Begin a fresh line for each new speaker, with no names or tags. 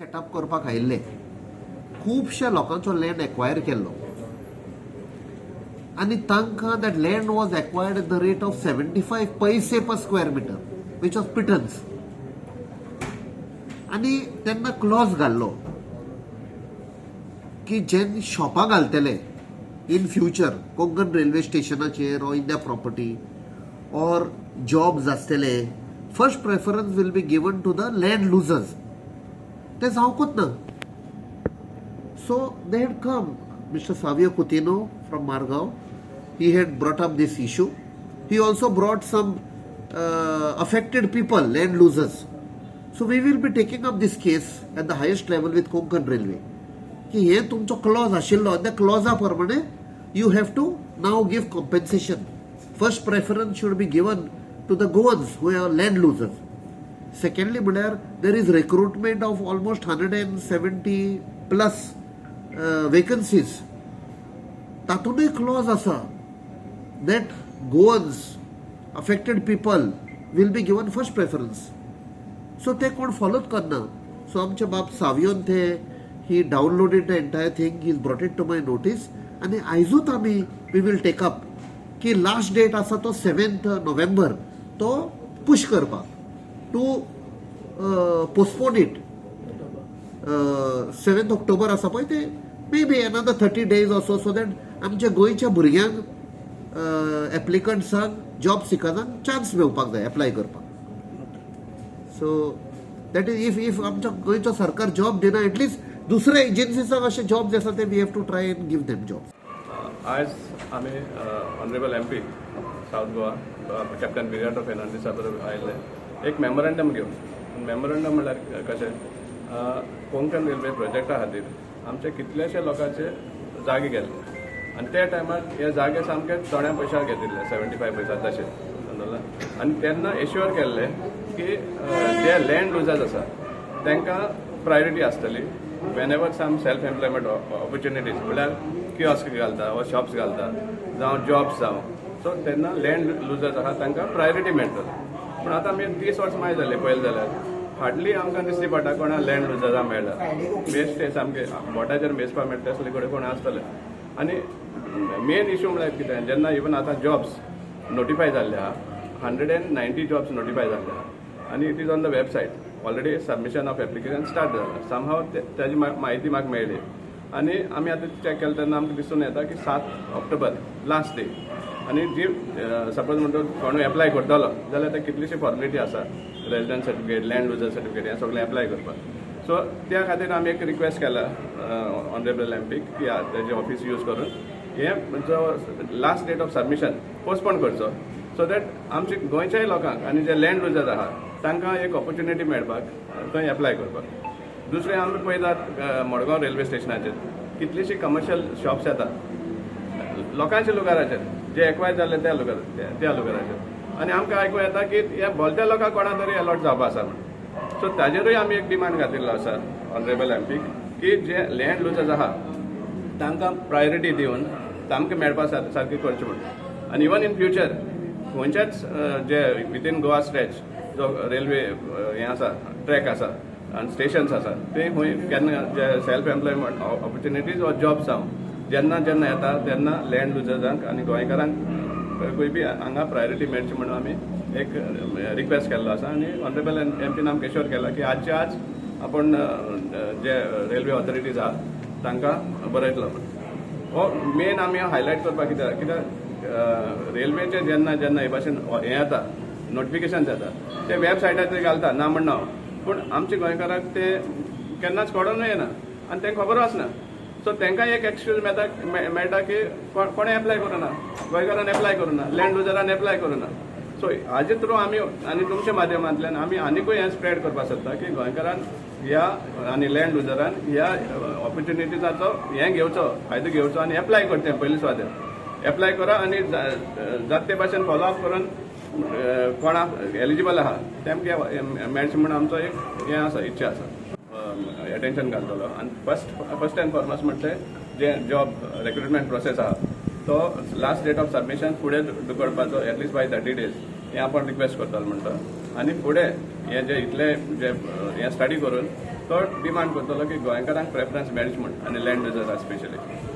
Setup करपाक आयिल्ले खुबश्या लोकांचो लँड एक्वायर केल्लो आनी तांकां that land was acquired at the rate of 75 paise per square meter, which was pittance. आनी तेन्ना क्लॉज घाल्लो की जे शॉपां घालतले इन फ्युचर कोंकण रेल्वे स्टेशनाचेर or in the property or jobs आसतले, first preference will be given to the land losers. ते जावंकूच ना. So they had come, Mr. Savio Coutinho from Margao, he had brought up this issue. He also brought some affected people, land losers. So we will be taking up this case at the highest level with Konkan Railway की हे तुमचो Claus आशिल्लो, त्या क्लॉजा प्रमाणे you have to now give compensation. First preference should be given to the Goans who are land losers. Secondly म्हळ्यार there is recruitment of almost 170 plus vacancies. तातूंतय clause आसा that Goans, affected people will be given first preference. So ते कोण फॉलोच करना. So आमचे बाब सावियोन ते he downloaded the entire thing, he brought it to my notice. आनी आयजूच आमी we will take up की लास्ट डेट आसा तो सेव्हन्थ नोव्हेंबर, तो पुश करपाक, to postpone it. 7th October आसा पळय, ते maybe another 30 days असो, सो that आमच्या गोंयच्या भुरग्यांक, एप्लिकंट्सांक, जॉब सिकर्सांक चान्स मेळपाक जाय एप्लाय करपाक. So that is if आमच्या गोंयचो सरकार जॉब दिना, एटलिस्ट दुसऱ्या एजन्सीसांक अशे जॉब आसा ते we have to try and give them job.
आयज आमी honourable MP south Goa captain Viriato फेर्नांडीसा बरोबर आयिल्ले एक मेमोरंडम घेवन. मेमोरंडम म्हणल्यार कशें, कोंकण रेल्वे प्रोजेक्टा खातीर आमचे कितलेशे लोकांचे जागे गेल्ले आनी त्या टायमार हे जागे सामके थोड्या पयशाक घेतिल्ले, 75 पैसा तशें, समजलें? आनी तेन्ना एश्युअर केल्ले की जे लँड लुजर्स आसा तांकां प्रायोरिटी आसतली whenever some self employment opportunities, म्हणल्यार किऑस्क घालता वा शॉप्स घालता जावं जॉब्स जावं, सो तेन्ना लँड लुजर्स आहा तांकां प्रायोरिटी मेळटली. पूण आतां आमी 30 वर्सां मागीर जाले पळयलें जाल्यार हार्डली आमकां दिसली पडटा कोणा लँड लुजर्सां मेळ्ळा. बेश्टे सामके बोटाचेर मेजपा मेळटा तसले कडेन कोण आसतले. आनी मेन इशू म्हळ्यार कितें, जेन्ना इवन आतां जॉब्स नोटिफाय जाल्ले आहा, 190 जॉब्स नोटिफाय जाल्ले आहा आनी it is on the website already, submission of application start जाला. समहाव ताजी म्हायती म्हाका मेळ्ळी आनी आमी आतां चॅक केलें तेन्ना आमकां दिसून येता की 7 ऑक्टोबर लास्ट डे. आनी जी सपोज म्हणटा कोणूय एप्लाय करतलो जाल्यार ते कितलीशी फॉर्मेलिटी आसा, resident certificate, land loser certificate, हें सगळें एप्लाय करपाक. सो त्या खातीर आमी एक रिक्वेस्ट केला ऑनरेबल एमपीक की तेजे ऑफीस यूज करून हे जो last date of submission postpone करचो, सो that आमचे गोंयच्याय लोकांक आनी जे लँड लुजर्स आहा तांकां एक ऑपॉर्च्युनिटी मेळपाक थंय एप्लाय करपाक. दुसरें, आमी पळयतात मडगांव रेल्वे स्टेशनाचेर कितलीशीं कमर्शियल शॉप्स येतात लोकांच्या लुगाराचेर, जे एक्वायर जाल्ले त्या लुगार त्या लुगाराचेर. आनी आमकां आयकूं येता की ह्या भलत्या लोकांक कोणा तरी अलॉट जावपा आसा म्हण. सो ताजेरूय आमी एक डिमांड घातिल्लो आसा ऑनरेबल एमपीक की जे लँड लुजर्स आहा तांकां प्रायोरिटी दिवन तांकां मेळपा सारकें करचें म्हण. आनी इवन इन फ्युचर खंयच्याच जे विथीन गोवा स्ट्रेच जो रेल्वे हें आसा, ट्रॅक आसा आनी स्टेशन्स आसा, ते खंय केन्ना जे सेल्फ एम्प्लॉयमेंट ऑपॉर्च्युनिटीज वा जॉब्स जावं, जेन्ना जेन्ना येता तेन्ना लँड लुजर्सांक आनी गोंयकारांक खंय बी हांगा प्रायोरिटी मेळची म्हणून आमी एक रिक्वेस्ट केल्लो आसा. आनी ऑनरेबल एमपीन आमकां एश्योर केला की आजचे आज आपण जे रेल्वे ऑथॉरिटीज आहा तांकां बरयतलो म्हण. हो मेन आमी हायलायट करपाक कित्याक कित्याक रेल्वेचे जेन्ना जेन्ना हे भाशेन हें येता, नोटिफिकेशन येता, ते वेबसायटाचेर घालता, ना म्हणना, पूण आमच्या गोंयकारांक ते केन्नाच कळोनूय येना आनी तांकां खबर आसना. सो तांकां एक एक्सक्यूज मेळटा मेळटा की कोणें एप्लाय करूना, गोंयकारान एप्लाय करूना, लँड लुजरान एप्लाय करूना. सो हाजे थ्रू आमी आनी तुमच्या माध्यमांतल्यान आमी आनिकूय हें स्प्रेड करपाक सोदता की गोंयकारान ह्या आनी लँड लुजरान ह्या ऑपॉर्च्युनिटीजाचो हें घेवचो, फायदो घेवचो आनी एप्लाय करचें. पयलीं सुवातेर एप्लाय करा आनी जाता ते भाशेन फॉलो अप करून कोणाक एलिजिबल आहा तेमकां मेळचें म्हूण आमचो एक हें आसा, इच्छा आसा. एटेन्शन घालतलो आनी फर्स्ट एंड फॉरमोस्ट म्हटलें जे जॉब रिक्रुटमेंट प्रोसेस आहा तो लास्ट डेट ऑफ सबमिशन फुडें धुकळपाचो एटलिस्ट बाय 30 डेज हें आपण रिक्वेस्ट करतलो म्हणटा. आनी फुडें हे जे इतले जे हें स्टडी करून तो तो डिमांड करतलो की गोंयकारांक प्रेफरन्स मेळची म्हूण आनी लँड लुजर्स स्पेशली.